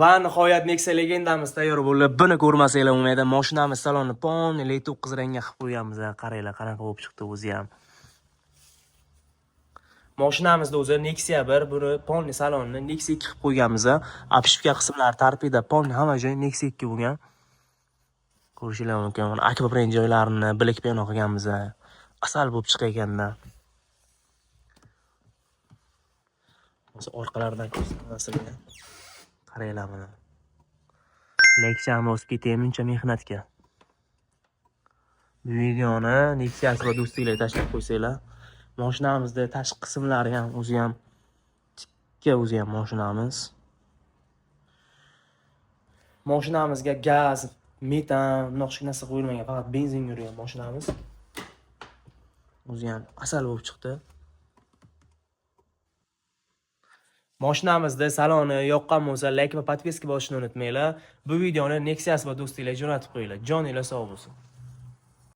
Va nihoyat Nexia legendamiz tayyor bo'ldi. Buni ko'rmasanglar bo'lmaydi. Mashinamiz salonni полный L9 rangga qilib qo'yganmiz. Qaranglar, qanaqa bo'lib chiqdi o'zi ham. Mashinamizda o'zi Nexia 1, buni полный salonni Nexia 2 qilib qo'yganmiz. Обшивка qismlari torpeda полный hamma joyi Nexia 2 bo'lgan. Ko'rishinglar mumkin. Mana акваплан joylarini Black piano qilganmiz. Asal bo'lib chiqayotganda. Hozir orqalaridan ko'rsataman sizlarga. Qaranglar mana. Leksiyani bosib ketaymi uncha mehnatga. Bu videoni Nexia'si va do'stinglarga tashlab qo'ysanglar, mashinamizda tashqi qismlari ham o'zi ham tikka, o'zi ham mashinamiz. Mashinamizga gaz, metan, bunaqa hech narsa qo'yilmagan, faqat benzin yurgan mashinamiz. O'zi ham asal bo'lib chiqdi. Mashinamizda saloni yoqqan bo'lsa, like va podpiska bosishni unutmanglar. Bu videoni Nexia'si va do'stinglarga jo'natib qo'yinglar. Joninglar sog' bo'lsin.